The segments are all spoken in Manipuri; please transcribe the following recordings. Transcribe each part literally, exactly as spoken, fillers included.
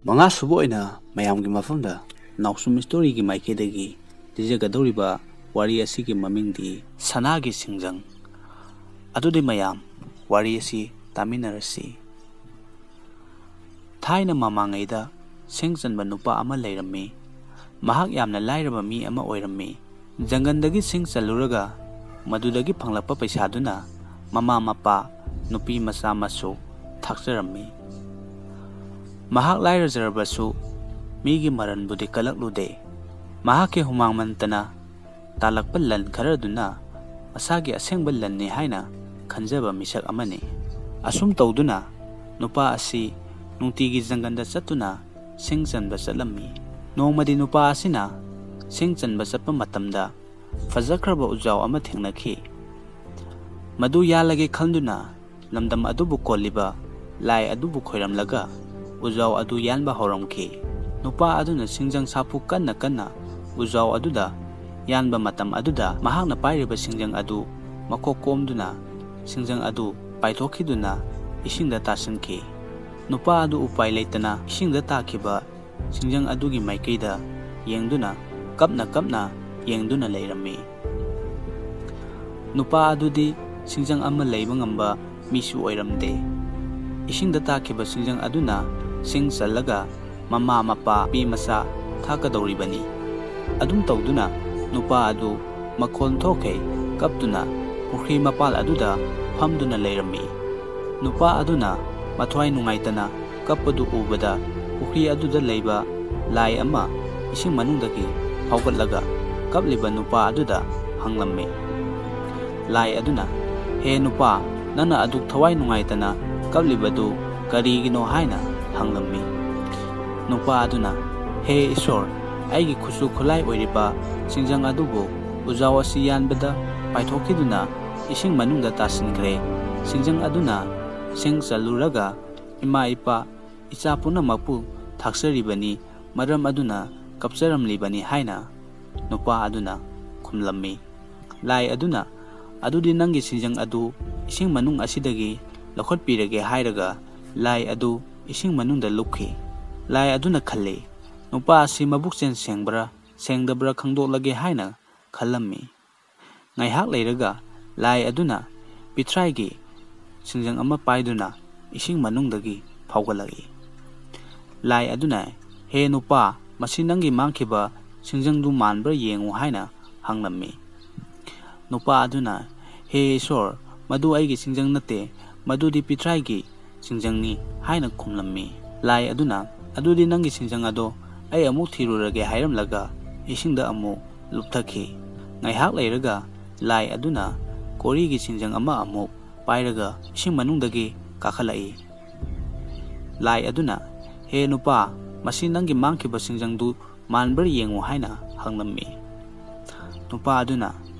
ꯃꯉꯥꯁꯨꯕ ꯑꯣꯏꯅ ꯃꯌꯥꯝꯒꯤ ꯃꯐꯝꯗ ꯅꯥꯎꯁꯨꯝ ꯁ꯭ꯇꯣꯔꯤꯒꯤ ꯃꯥꯏꯀꯩꯗꯒꯤ ꯂꯤꯖꯒꯗꯧꯔꯤꯕ ꯋꯥꯔꯤ ꯑꯁꯤꯒꯤ ꯃꯃꯤꯡꯗꯤ ꯁꯅꯥꯒꯤ ꯁꯤꯡꯖꯪ꯫ ꯑꯗꯨꯗꯤ ꯃꯌꯥꯝ, ꯋꯥꯔꯤ ꯑꯁꯤ ꯇꯥꯃꯤꯟꯅꯔꯁꯤ꯫ ꯊꯥꯏꯅ ꯃꯃꯥꯡꯉꯩꯗ ꯁꯤꯡ ꯆꯟꯕ ꯅꯨꯄꯥ ꯑꯃ ꯂꯩꯔꯝꯃꯤ꯫ ꯃꯍꯥꯛ ꯌꯥꯝꯅ ꯂꯥꯏꯔꯕ ꯃꯤ ꯑꯃ ꯑꯣꯏꯔꯝꯃꯤ꯫ ꯖꯪꯒꯜꯗꯒꯤ ꯁꯤꯡ ꯆꯜꯂꯨꯔꯒ ꯃꯗꯨꯗꯒꯤ ꯐꯪꯂꯛꯄ ꯄꯩꯁꯥꯗꯨꯅ ꯃꯃꯥ ꯃꯄꯥ, ꯅꯨꯄꯤ ꯃꯆꯥ ꯃꯁꯨ ꯊꯥꯛꯆꯔꯝꯃꯤ꯫ ꯃꯍꯥꯛ ꯂꯥꯏꯔꯖꯔꯕꯁꯨ ꯃꯤꯒꯤ ꯃꯔꯟꯕꯨꯗꯤ ꯀꯜꯂꯛꯂꯨꯗꯦ꯫ ꯃꯍꯥꯛꯀꯤ ꯍꯨꯃꯥꯡ ꯃꯟꯇꯅ ꯇꯥꯜꯂꯛꯄ ꯂꯟ ꯈꯔꯗꯨꯅ ꯃꯁꯥꯒꯤ ꯑꯁꯦꯡꯕ ꯂꯟꯅꯤ ꯍꯥꯏꯅ ꯈꯟꯖꯕ ꯃꯤꯁꯛ ꯑꯃꯅꯤ꯫ ꯑꯁꯨꯝ ꯇꯧꯗꯨꯅ ꯅꯨꯄꯥ ꯑꯁꯤ ꯅꯨꯡꯇꯤꯒꯤ ꯖꯪꯒꯜꯗ ꯆꯠꯇꯨꯅ ꯁꯤꯡ ꯆꯟꯕ ꯆꯠꯂꯝꯃꯤ꯫ ꯅꯣꯡꯃꯗꯤ ꯅꯨꯄꯥ ꯑꯁꯤꯅ ꯁꯤꯡ ꯆꯟꯕ ꯆꯠꯄ ꯃꯇꯝꯗ ꯐꯖꯈ꯭ꯔꯕ ꯎꯖꯥꯎ ꯑꯃ ꯊꯦꯡꯅꯈꯤ꯫ ꯃꯗꯨ ꯌꯥꯜꯂꯒꯦ ꯈꯟꯗꯨꯅ ꯂꯝꯗꯝ ꯑꯗꯨꯕꯨ ꯀꯣꯜꯂꯤꯕ ꯂꯥꯏ ꯑꯗꯨꯕꯨ ꯈꯣꯏꯔꯝꯂꯒ ꯎꯖꯥꯎ ꯑꯗꯨ ꯌꯥꯟꯕ ꯍꯧꯔꯝꯈꯤ꯫ ꯅꯨꯄꯥ ꯑꯗꯨꯅ ꯁꯤꯡꯖꯪ ꯁꯥꯐꯨ ꯀꯟꯅ ꯀꯟꯅ ꯎꯖꯥꯎ ꯑꯗꯨꯗ ꯌꯥꯟꯕ ꯃꯇꯝ ꯑꯗꯨꯗ ꯃꯍꯥꯛꯅ ꯄꯥꯏꯔꯤꯕ ꯁꯤꯡꯖꯪ ꯑꯗꯨ ꯃꯈꯣꯛ ꯀꯣꯝꯗꯨꯅ ꯁꯤꯡꯖꯪ ꯑꯗꯨ ꯄꯥꯏꯊꯣꯛꯈꯤꯗꯨꯅ ꯏꯁꯤꯡꯗ ꯇꯥꯁꯤꯟꯈꯤ꯫ ꯅꯨꯄꯥ ꯑꯗꯨ ꯎꯄꯥꯏ ꯂꯩꯇꯅ ꯏꯁꯤꯡꯗ ꯇꯥꯈꯤꯕ ꯁꯤꯡꯖꯪ ꯑꯗꯨꯒꯤ ꯃꯥꯏꯀꯩꯗ ꯌꯦꯡꯗꯨꯅ ꯀꯞꯅ ꯀꯞꯅ ꯌꯦꯡꯗꯨꯅ ꯂꯩꯔꯝꯃꯤ꯫ ꯅꯨꯄꯥ ꯑꯗꯨꯗꯤ ꯁꯤꯡꯖꯪ ꯑꯃ ꯂꯩꯕ ꯉꯝꯕ ꯃꯤꯁꯨ ꯑꯣꯏꯔꯝꯗꯦ꯫ ꯏꯁꯤꯡꯗ ꯇꯥꯈꯤꯕ ꯁꯤꯡꯖꯪ ꯑꯗꯨꯅ ꯁꯤꯡ ꯆꯜꯂꯒ ꯃꯃꯥ ꯃꯄꯥ ꯅꯨꯄꯤ ꯃꯆꯥ ꯊꯥꯛꯀꯗꯧꯔꯤꯕꯅꯤ꯫ ꯑꯗꯨꯝ ꯇꯧꯗꯨꯅ ꯅꯨꯄꯥ ꯑꯗꯨ ꯃꯈꯣꯟ ꯊꯣꯛꯈꯩ ꯀꯞꯇꯨꯅ ꯄꯨꯈ꯭ꯔꯤ ꯃꯄꯥꯜ ꯑꯗꯨꯗ ꯐꯝꯗꯨꯅ ꯂꯩꯔꯝꯃꯤ꯫ ꯅꯨꯄꯥ ꯑꯗꯨꯅ ꯃꯊ꯭ꯋꯥꯏ ꯅꯨꯡꯉꯥꯏꯇꯅ ꯀꯞꯄꯗꯨ ꯎꯕꯗ ꯄꯨꯈ꯭ꯔꯤ ꯑꯗꯨꯗ ꯂꯩꯕ ꯂꯥꯏ ꯑꯃ ꯏꯁꯤꯡ ꯃꯅꯨꯡꯗꯒꯤ ꯐꯥꯎꯒꯠꯂꯒ ꯀꯞꯂꯤꯕ ꯅꯨꯄꯥ ꯑꯗꯨꯗ ꯍꯪꯂꯝꯃꯤ꯫ ꯂꯥꯏ ꯑꯗꯨꯅ, "ꯍꯦ ꯅꯨꯄꯥ, ꯅꯪꯅ ꯑꯗꯨꯛ ꯊꯋꯥꯏ ꯅꯨꯡꯉꯥꯏꯇꯅ ꯀꯞꯂꯤꯕꯗꯨ ꯀꯔꯤꯒꯤꯅꯣ?" ꯍꯥꯏꯅ ꯍꯪꯂꯝꯃꯤ꯫ ꯅꯨꯄꯥ ꯑꯗꯨꯅ, "ꯍꯦ ꯏꯁꯣꯔ, ꯑꯩꯒꯤ ꯈꯨꯠꯁꯨ ꯈꯨꯠꯂꯥꯏ ꯑꯣꯏꯔꯤꯕ ꯁꯤꯡꯖꯪ ꯑꯗꯨꯕꯨ ꯎꯖꯥꯎ ꯑꯁꯤ ꯌꯥꯟꯕꯗ ꯄꯥꯏꯊꯣꯛꯈꯤꯗꯨꯅ ꯏꯁꯤꯡ ꯃꯅꯨꯡꯗ ꯇꯥꯁꯤꯟꯈ꯭ꯔꯦ꯫ ꯁꯤꯡꯖꯪ ꯑꯗꯨꯅ ꯁꯤꯡ ꯆꯜꯂꯨꯔꯒ ꯏꯃꯥ ꯏꯄꯥ, ꯏꯆꯥ ꯄꯨꯝꯅꯃꯛꯄꯨ ꯊꯥꯛꯆꯔꯤꯕꯅꯤ, ꯃꯔꯝ ꯑꯗꯨꯅ ꯀꯞꯆꯔꯝꯂꯤꯕꯅꯤ" ꯍꯥꯏꯅ ꯅꯨꯄꯥ ꯑꯗꯨꯅ ꯈꯨꯝꯂꯝꯃꯤ꯫ ꯂꯥꯏ ꯑꯗꯨꯅ, "ꯑꯗꯨꯗꯤ ꯅꯪꯒꯤ ꯁꯤꯡꯖꯪ ꯑꯗꯨ ꯏꯁꯤꯡ ꯃꯅꯨꯡ ꯑꯁꯤꯗꯒꯤ ꯂꯧꯈꯠꯄꯤꯔꯒꯦ" ꯍꯥꯏꯔꯒ ꯂꯥꯏ ꯑꯗꯨ ꯏꯁꯤꯡ ꯃꯅꯨꯡꯗ ꯂꯨꯞꯈꯤ꯫ ꯂꯥꯏ ꯑꯗꯨꯅ ꯈꯜꯂꯤ, ꯅꯨꯄꯥ ꯑꯁꯤ ꯃꯕꯨꯛꯆꯦꯜ ꯁꯦꯡꯕ꯭ꯔꯥ ꯁꯦꯡꯗꯕ꯭ꯔꯥ ꯈꯪꯗꯣꯛꯂꯒꯦ ꯍꯥꯏꯅ ꯈꯜꯂꯝꯃꯤ꯫ ꯉꯥꯏꯍꯥꯛ ꯂꯩꯔꯒ ꯂꯥꯏ ꯑꯗꯨꯅ ꯄꯤꯊ꯭ꯔꯥꯏꯒꯤ ꯁꯤꯡꯖꯪ ꯑꯃ ꯄꯥꯏꯗꯨꯅ ꯏꯁꯤꯡ ꯃꯅꯨꯡꯗꯒꯤ ꯐꯥꯎꯒꯠꯂꯛꯏ꯫ ꯂꯥꯏ ꯑꯗꯨꯅ, "ꯍꯦ ꯅꯨꯄꯥ, ꯃꯁꯤ ꯅꯪꯒꯤ ꯃꯥꯡꯈꯤꯕ ꯁꯤꯡꯖꯪꯗꯨ ꯃꯥꯟꯕ꯭ꯔꯥ ꯌꯦꯡꯉꯨ" ꯍꯥꯏꯅ ꯍꯪꯂꯝꯃꯤ꯫ ꯅꯨꯄꯥ ꯑꯗꯨꯅ, "ꯍꯦ ꯏꯁꯣꯔ, ꯃꯗꯨ ꯑꯩꯒꯤ ꯁꯤꯡꯖꯪ ꯅꯠꯇꯦ, ꯃꯗꯨꯗꯤ ꯄꯤꯊ꯭ꯔꯥꯏꯒꯤ ꯁꯤꯡꯖꯪꯅꯤ" ꯍꯥꯏꯅ ꯈꯨꯝꯂꯝꯃꯤ꯫ ꯂꯥꯏ ꯑꯗꯨꯅ, "ꯑꯗꯨꯗꯤ ꯅꯪꯒꯤ ꯁꯤꯡꯖꯪ ꯑꯗꯣ ꯑꯩ ꯑꯃꯨꯛ ꯊꯤꯔꯨꯔꯒꯦ" ꯍꯥꯏꯔꯝꯂꯒ ꯏꯁꯤꯡꯗ ꯑꯃꯨꯛ ꯂꯨꯞꯊꯈꯤ꯫ ꯉꯥꯏꯍꯥꯛ ꯂꯩꯔꯒ ꯂꯥꯏ ꯑꯗꯨꯅ ꯀꯣꯔꯤꯒꯤ ꯁꯤꯡꯖꯪ ꯑꯃ ꯑꯃꯨꯛ ꯄꯥꯏꯔꯒ ꯏꯁꯤꯡ ꯃꯅꯨꯡꯗꯒꯤ ꯀꯥꯈꯠꯂꯛꯏ꯫ ꯂꯥꯏ ꯑꯗꯨꯅ, "ꯍꯦ ꯅꯨꯄꯥ, ꯃꯁꯤ ꯅꯪꯒꯤ ꯃꯥꯡꯈꯤꯕ ꯁꯤꯡꯖꯪꯗꯨ ꯃꯥꯟꯕ꯭ꯔꯥ ꯌꯦꯡꯉꯨ" ꯍꯥꯏꯅ ꯍꯪꯂꯝꯃꯤ꯫ ꯅꯨꯄꯥ ꯑꯗꯨꯅ,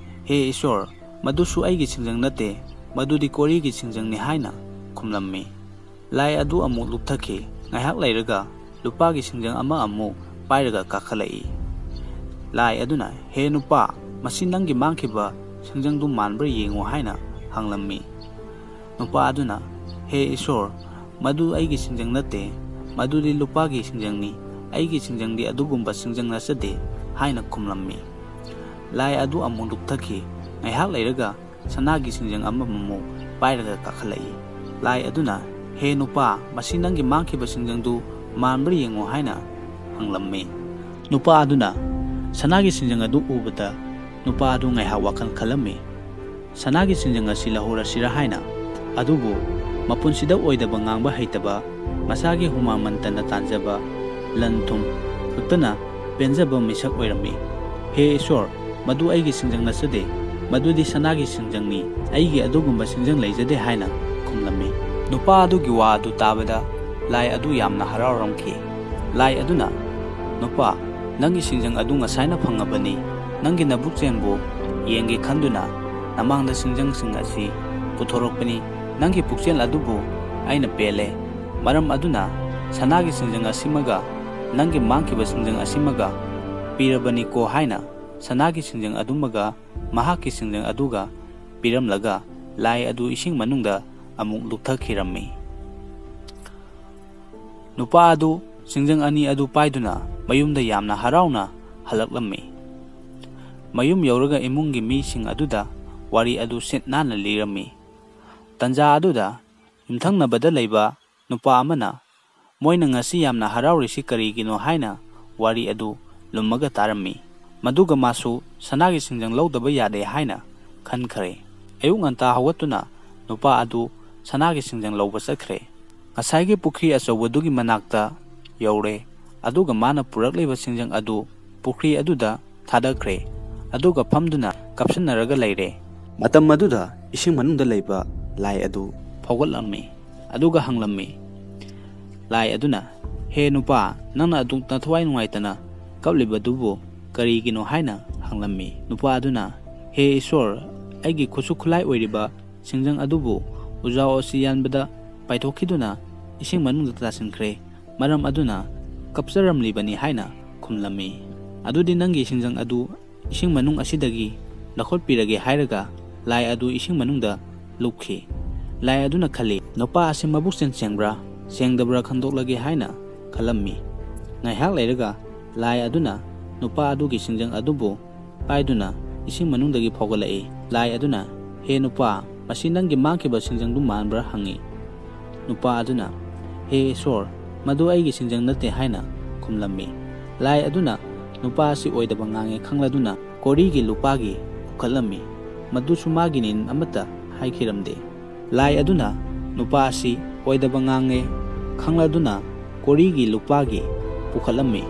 "ꯍꯦ ꯏꯁꯣꯔ, ꯃꯗꯨꯁꯨ ꯑꯩꯒꯤ ꯁꯤꯡꯖꯪ ꯅꯠꯇꯦ, ꯃꯗꯨꯗꯤ ꯀꯣꯔꯤꯒꯤ ꯁꯤꯡꯖꯪꯅꯤ" ꯍꯥꯏꯅ ꯈꯨꯝꯂꯝꯃꯤ꯫ ꯂꯥꯏ ꯑꯗꯨ ꯑꯃꯨꯛ ꯂꯨꯞꯊꯈꯤ꯫ ꯉꯥꯏꯍꯥꯛ ꯂꯩꯔꯒ ꯂꯨꯄꯥꯒꯤ ꯁꯤꯡꯖꯪ ꯑꯃ ꯑꯃꯨꯛ ꯄꯥꯏꯔꯒ ꯀꯥꯈꯠꯂꯛꯏ꯫ ꯂꯥꯏ ꯑꯗꯨꯅ, "ꯍꯦ ꯅꯨꯄꯥ, ꯃꯁꯤ ꯅꯪꯒꯤ ꯃꯥꯡꯈꯤꯕ ꯁꯤꯡꯖꯪꯗꯨ ꯃꯥꯟꯕ꯭ꯔꯥ ꯌꯦꯡꯉꯨ" ꯍꯥꯏꯅ ꯍꯪꯂꯝꯃꯤ꯫ ꯅꯨꯄꯥ ꯑꯗꯨꯅ, "ꯍꯦ ꯏꯁꯣꯔ, ꯃꯗꯨ ꯑꯩꯒꯤ ꯁꯤꯡꯖꯪ ꯅꯠꯇꯦ, ꯃꯗꯨꯗꯤ ꯂꯨꯄꯥꯒꯤ ꯁꯤꯡꯖꯪꯅꯤ, ꯑꯩꯒꯤ ꯁꯤꯡꯖꯪꯗꯤ ꯑꯗꯨꯒꯨꯝꯕ ꯁꯤꯡꯖꯪ ꯅꯠꯆꯗꯦ" ꯍꯥꯏꯅ ꯈꯨꯝꯂꯝꯃꯤ꯫ ꯂꯥꯏ ꯑꯗꯨ ꯑꯃꯨꯛ ꯂꯨꯞꯊꯈꯤ꯫ ꯉꯥꯏꯍꯥꯛ ꯂꯩꯔꯒ ꯁꯅꯥꯒꯤ ꯁꯤꯡꯖꯪ ꯑꯃꯃꯨꯛ ꯄꯥꯏꯔꯒ ꯀꯥꯈꯠꯂꯛꯏ꯫ ꯂꯥꯏ ꯑꯗꯨꯅ, "ꯍꯦ ꯅꯨꯄꯥ, ꯃꯁꯤ ꯅꯪꯒꯤ ꯃꯥꯡꯈꯤꯕ ꯁꯤꯡꯖꯪꯗꯨ ꯃꯥꯟꯕ꯭ꯔꯥ ꯌꯦꯡꯉꯨ" ꯍꯥꯏꯅ ꯍꯪꯂꯝꯃꯤ꯫ ꯅꯨꯄꯥ ꯑꯗꯨꯅ ꯁꯅꯥꯒꯤ ꯁꯤꯡꯖꯪ ꯑꯗꯨ ꯎꯕꯗ ꯅꯨꯄꯥ ꯑꯗꯨ ꯉꯥꯏꯍꯥꯛ ꯋꯥꯈꯜ ꯈꯜꯂꯝꯃꯤ꯫ ꯁꯅꯥꯒꯤ ꯁꯤꯡꯖꯪ ꯑꯁꯤ ꯂꯧꯍꯧꯔꯁꯤꯔꯥ ꯍꯥꯏꯅ꯫ ꯑꯗꯨꯕꯨ ꯃꯄꯨꯟꯁꯤꯗ ꯑꯣꯏꯗꯕ ꯉꯥꯡꯕ ꯍꯩꯇꯕ, ꯃꯁꯥꯒꯤ ꯍꯨꯃꯥꯡ ꯃꯟꯇꯅ ꯇꯥꯟꯖꯕ, ꯂꯟ ꯊꯨꯝ ꯈꯛꯇꯅ ꯄꯦꯟꯖꯕ ꯃꯤꯁꯛ ꯑꯣꯏꯔꯝꯃꯤ꯫ "ꯍꯦ ꯏꯁꯣꯔ, ꯃꯗꯨ ꯑꯩꯒꯤ ꯁꯤꯡꯖꯪ ꯅꯠꯆꯗꯦ, ꯃꯗꯨꯗꯤ ꯁꯅꯥꯒꯤ ꯁꯤꯡꯖꯪꯅꯤ, ꯑꯩꯒꯤ ꯑꯗꯨꯒꯨꯝꯕ ꯁꯤꯡꯖꯪ ꯂꯩꯖꯗꯦ" ꯍꯥꯏꯅ ꯈꯨꯝꯂꯝꯃꯤ꯫ ꯅꯨꯄꯥ ꯑꯗꯨꯒꯤ ꯋꯥ ꯑꯗꯨ ꯇꯥꯕꯗ ꯂꯥꯏ ꯑꯗꯨ ꯌꯥꯝꯅ ꯍꯔꯥꯎꯔꯝꯈꯤ꯫ ꯂꯥꯏ ꯑꯗꯨꯅ, "ꯅꯨꯄꯥ, ꯅꯪꯒꯤ ꯁꯤꯡꯖꯪ ꯑꯗꯨ ꯉꯁꯥꯏꯅ ꯐꯪꯉꯕꯅꯤ꯫ ꯅꯪꯒꯤ ꯅꯕꯨꯛꯆꯦꯟꯕꯨ ꯌꯦꯡꯒꯦ ꯈꯟꯗꯨꯅ ꯅꯃꯥꯡꯗ ꯁꯤꯡꯖꯪꯁꯤꯡ ꯑꯁꯤ ꯄꯨꯊꯣꯔꯛꯄꯅꯤ꯫ ꯅꯪꯒꯤ ꯄꯨꯛꯆꯦꯜ ꯑꯗꯨꯕꯨ ꯑꯩꯅ ꯄꯦꯜꯂꯦ꯫ ꯃꯔꯝ ꯑꯗꯨꯅ ꯁꯅꯥꯒꯤ ꯁꯤꯡꯖꯪ ꯑꯁꯤꯃꯒ ꯅꯪꯒꯤ ꯃꯥꯡꯈꯤꯕ ꯁꯤꯡꯖꯪ ꯑꯁꯤꯃꯒ ꯄꯤꯔꯕꯅꯤꯀꯣ" ꯍꯥꯏꯅ ꯁꯅꯥꯒꯤ ꯁꯤꯡꯖꯪ ꯑꯗꯨꯃꯒ ꯃꯍꯥꯛꯀꯤ ꯁꯤꯡꯖꯪ ꯑꯗꯨꯒ ꯄꯤꯔꯝꯂꯒ ꯂꯥꯏ ꯑꯗꯨ ꯏꯁꯤꯡ ꯃꯅꯨꯡꯗ ꯑꯃꯨꯛ ꯂꯨꯞꯊꯈꯤꯔꯝꯃꯤ꯫ ꯅꯨꯄꯥ ꯑꯗꯨ ꯁꯤꯡꯖꯪ ꯑꯅꯤ ꯑꯗꯨ ꯄꯥꯏꯗꯨꯅ ꯃꯌꯨꯝꯗ ꯌꯥꯝꯅ ꯍꯔꯥꯎꯅ ꯍꯜꯂꯛꯂꯝꯃꯤ꯫ ꯃꯌꯨꯝ ꯌꯧꯔꯒ ꯏꯃꯨꯡꯒꯤ ꯃꯤꯁꯤꯡ ꯑꯗꯨꯗ ꯋꯥꯔꯤ ꯑꯗꯨ ꯁꯤꯠ ꯅꯥꯟꯅ ꯂꯤꯔꯝꯃꯤ꯫ ꯇꯟꯖꯥ ꯑꯗꯨꯗ ꯌꯨꯝꯊꯪꯅꯕꯗ ꯂꯩꯕ ꯅꯨꯄꯥ ꯑꯃꯅ ꯃꯣꯏꯅ ꯉꯁꯤ ꯌꯥꯝꯅ ꯍꯔꯥꯎꯔꯤꯁꯤ ꯀꯔꯤꯒꯤꯅꯣ ꯍꯥꯏꯅ ꯋꯥꯔꯤ ꯑꯗꯨ ꯂꯨꯝꯃꯒ ꯇꯥꯔꯝꯃꯤ꯫ ꯃꯗꯨꯒ ꯃꯥꯁꯨ ꯁꯅꯥꯒꯤ ꯁꯤꯡꯖꯪ ꯂꯧꯗꯕ ꯌꯥꯗꯦ ꯍꯥꯏꯅ ꯈꯟꯈ꯭ꯔꯦ꯫ ꯑꯌꯨꯛ ꯉꯟꯇꯥ ꯍꯧꯒꯠꯇꯨꯅ ꯅꯨꯄꯥ ꯑꯗꯨ ꯁꯅꯥꯒꯤ ꯁꯤꯡꯖꯪ ꯂꯧꯕ ꯆꯠꯈ꯭ꯔꯦ꯫ ꯉꯁꯥꯏꯒꯤ ꯄꯨꯈ꯭ꯔꯤ ꯑꯆꯧꯕꯗꯨꯒꯤ ꯃꯅꯥꯛꯇ ꯌꯧꯔꯦ꯫ ꯑꯗꯨꯒ ꯃꯥꯅ ꯄꯨꯔꯛꯂꯤꯕ ꯁꯤꯡꯖꯪ ꯑꯗꯨ ꯄꯨꯈ꯭ꯔꯤ ꯑꯗꯨꯗ ꯊꯥꯗꯈ꯭ꯔꯦ꯫ ꯑꯗꯨꯒ ꯐꯝꯗꯨꯅ ꯀꯞꯁꯤꯟꯅꯔꯒ ꯂꯩꯔꯦ꯫ ꯃꯇꯝ ꯑꯗꯨꯗ ꯏꯁꯤꯡ ꯃꯅꯨꯡꯗ ꯂꯩꯕ ꯂꯥꯏ ꯑꯗꯨ ꯐꯥꯎꯒꯠꯂꯝꯃꯤ꯫ ꯑꯗꯨꯒ ꯍꯪꯂꯝꯃꯤ꯫ ꯂꯥꯏ ꯑꯗꯨꯅ, "ꯍꯦ ꯅꯨꯄꯥ, ꯅꯪꯅ ꯑꯗꯨꯛ ꯅꯊꯋꯥꯏ ꯅꯨꯡꯉꯥꯏꯇꯅ ꯀꯞꯂꯤꯕꯗꯨꯕꯨ ꯀꯔꯤꯒꯤꯅꯣ?" ꯍꯥꯏꯅ ꯍꯪꯂꯝꯃꯤ꯫ ꯅꯨꯄꯥ ꯑꯗꯨꯅ, "ꯍꯦ ꯏꯁꯣꯔ, ꯑꯩꯒꯤ ꯈꯨꯠꯁꯨ ꯈꯨꯠꯂꯥꯏ ꯑꯣꯏꯔꯤꯕ ꯁꯤꯡꯖꯪ ꯑꯗꯨꯕꯨ ꯎꯖꯥꯎ ꯑꯁꯤ ꯌꯥꯟꯕꯗ ꯄꯥꯏꯊꯣꯛꯈꯤꯗꯨꯅ ꯏꯁꯤꯡ ꯃꯅꯨꯡꯗ ꯇꯥꯁꯤꯟꯈ꯭ꯔꯦ꯫ ꯃꯔꯝ ꯑꯗꯨꯅ ꯀꯞꯆꯔꯝꯂꯤꯕꯅꯤ" ꯍꯥꯏꯅ ꯈꯨꯝꯂꯝꯃꯤ꯫ "ꯑꯗꯨꯗꯤ ꯅꯪꯒꯤ ꯁꯤꯡꯖꯪ ꯑꯗꯨ ꯏꯁꯤꯡ ꯃꯅꯨꯡ ꯑꯁꯤꯗꯒꯤ ꯂꯧꯈꯠꯄꯤꯔꯒꯦ" ꯍꯥꯏꯔꯒ ꯂꯥꯏ ꯑꯗꯨ ꯏꯁꯤꯡ ꯃꯅꯨꯡꯗ ꯂꯨꯞꯈꯤ꯫ ꯂꯥꯏ ꯑꯗꯨꯅ ꯈꯜꯂꯤ, "ꯅꯨꯄꯥ ꯑꯁꯤ ꯃꯕꯨꯛꯆꯦꯜ ꯁꯦꯡꯕ꯭ꯔꯥ, ꯁꯦꯡꯗꯕ꯭ꯔꯥ ꯈꯪꯗꯣꯛꯂꯒꯦ" ꯍꯥꯏꯅ ꯈꯜꯂꯝꯃꯤ꯫ ꯉꯥꯏꯍꯥꯛ ꯂꯩꯔꯒ ꯂꯥꯏ ꯑꯗꯨꯅ ꯅꯨꯄꯥ ꯑꯗꯨꯒꯤ ꯁꯤꯡꯖꯪ ꯑꯗꯨꯕꯨ ꯄꯥꯏꯗꯨꯅ ꯏꯁꯤꯡ ꯃꯅꯨꯡꯗꯒꯤ ꯐꯥꯎꯒꯠꯂꯛꯏ꯫ ꯂꯥꯏ ꯑꯗꯨꯅ, "ꯍꯦ ꯅꯨꯄꯥ, ꯃꯁꯤ ꯅꯪꯒꯤ ꯃꯥꯡꯈꯤꯕ ꯁꯤꯡꯖꯪꯗꯨ ꯃꯥꯟꯕ꯭ꯔꯥ?" ꯍꯪꯉꯤ꯫ ꯅꯨꯄꯥ ꯑꯗꯨꯅ, "ꯍꯦ ꯏꯁꯣꯔ, ꯃꯗꯨ ꯑꯩꯒꯤ ꯁꯤꯡꯖꯪ ꯅꯠꯇꯦ" ꯍꯥꯏꯅ ꯈꯨꯝꯂꯝꯃꯤ꯫ ꯂꯥꯏ ꯑꯗꯨꯅ ꯅꯨꯄꯥ ꯑꯁꯤ ꯑꯣꯏꯗꯕ ꯉꯥꯡꯉꯦ ꯈꯪꯂꯗꯨꯅ ꯀꯣꯔꯤꯒꯤ ꯂꯨꯄꯥꯒꯤ ꯄꯨꯈꯠꯂꯝꯃꯤ꯫ ꯃꯗꯨꯁꯨ ꯃꯥꯒꯤꯅꯤ ꯑꯃꯠꯇ ꯍꯥꯏꯈꯤꯔꯝꯗꯦ꯫ ꯂꯥꯏ ꯑꯗꯨꯅ ꯅꯨꯄꯥ ꯑꯁꯤ ꯑꯣꯏꯗꯕ ꯉꯥꯡꯉꯦ ꯈꯪꯂꯗꯨꯅ ꯀꯣꯔꯤꯒꯤ ꯂꯨꯄꯥꯒꯤ ꯄꯨꯈꯠꯂꯝꯃꯤ꯫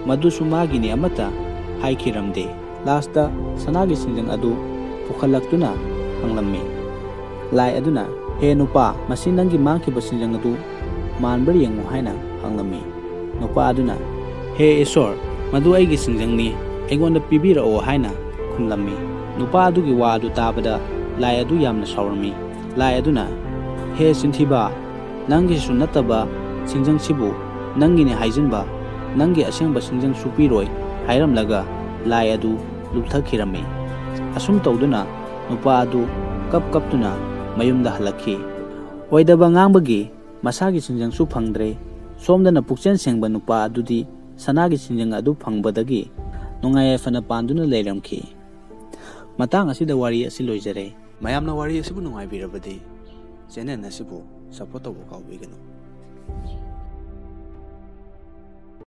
ꯃꯗꯨꯁꯨ ꯃꯥꯒꯤꯅꯤ ꯑꯃꯠꯇ ꯍꯥꯏꯈꯤꯔꯝꯗꯦ꯫ ꯂꯥꯁꯇ ꯁꯅꯥꯒꯤ ꯁꯤꯡꯖꯪ ꯑꯗꯨ ꯄꯨꯈꯠꯂꯛꯇꯨꯅ ꯍꯪꯂꯝꯃꯤ꯫ ꯂꯥꯏ ꯑꯗꯨꯅ, "ꯍꯦ ꯅꯨꯄꯥ, ꯃꯁꯤ ꯅꯪꯒꯤ ꯃꯥꯡꯈꯤꯕ ꯁꯤꯡꯖꯪ ꯑꯗꯨ ꯃꯥꯟꯕ꯭ꯔꯥ ꯌꯦꯡꯉꯨ" ꯍꯥꯏꯅ ꯍꯪꯂꯝꯃꯤ꯫ ꯅꯨꯄꯥ ꯑꯗꯨꯅ, "ꯍꯦ ꯏꯁꯣꯔ, ꯃꯗꯨ ꯑꯩꯒꯤ ꯁꯤꯡꯖꯪꯅꯤ, ꯑꯩꯉꯣꯟꯗ ꯄꯤꯕꯤꯔꯛꯑꯣ" ꯍꯥꯏꯅ ꯈꯨꯝꯂꯝꯃꯤ꯫ ꯅꯨꯄꯥ ꯑꯗꯨꯒꯤ ꯋꯥ ꯑꯗꯨ ꯇꯥꯕꯗ ꯂꯥꯏ ꯑꯗꯨ ꯌꯥꯝꯅ ꯁꯥꯎꯔꯝꯃꯤ꯫ ꯂꯥꯏ ꯑꯗꯨꯅ, "ꯍꯦ ꯆꯤꯟꯊꯤꯕ, ꯅꯪꯒꯤꯁꯨ ꯅꯠꯇꯕ ꯁꯤꯡꯖꯪꯁꯤꯕꯨ ꯅꯪꯒꯤꯅꯤ ꯍꯥꯏꯖꯤꯟꯕ, ꯅꯪꯒꯤ ꯑꯁꯦꯡꯕ ꯁꯤꯡꯖꯪꯁꯨ ꯄꯤꯔꯣꯏ" ꯍꯥꯏꯔꯝꯂꯒ ꯂꯥꯏ ꯑꯗꯨ ꯂꯨꯞꯊꯈꯤꯔꯝꯃꯤ꯫ ꯑꯁꯨꯝ ꯇꯧꯗꯨꯅ ꯅꯨꯄꯥ ꯑꯗꯨ ꯀꯞ ꯀꯞꯇꯨꯅ ꯃꯌꯨꯝꯗ ꯍꯜꯂꯛꯈꯤ꯫ ꯑꯣꯏꯗꯕ ꯉꯥꯡꯕꯒꯤ ꯃꯁꯥꯒꯤ ꯁꯤꯡꯖꯪꯁꯨ ꯐꯪꯗ꯭ꯔꯦ, ꯁꯣꯝꯗꯅ ꯄꯨꯛꯆꯦꯜ ꯁꯦꯡꯕ ꯅꯨꯄꯥ ꯑꯗꯨꯗꯤ ꯁꯅꯥꯒꯤ ꯁꯤꯡꯖꯪ ꯑꯗꯨ ꯐꯪꯕꯗꯒꯤ ꯅꯨꯡꯉꯥꯏ ꯌꯥꯏꯐꯅ ꯄꯥꯟꯗꯨꯅ ꯂꯩꯔꯝꯈꯤ꯫ ꯃꯇꯥꯡ ꯑꯁꯤꯗ ꯋꯥꯔꯤ ꯑꯁꯤ ꯂꯣꯏꯖꯔꯦ꯫ ꯃꯌꯥꯝꯅ ꯋꯥꯔꯤ ꯑꯁꯤꯕꯨ ꯅꯨꯡꯉꯥꯏꯕꯤꯔꯕꯗꯤ channel ꯑꯁꯤꯕꯨ support ꯇꯧꯕ ꯀꯥꯎꯕꯤꯒꯅꯨ꯫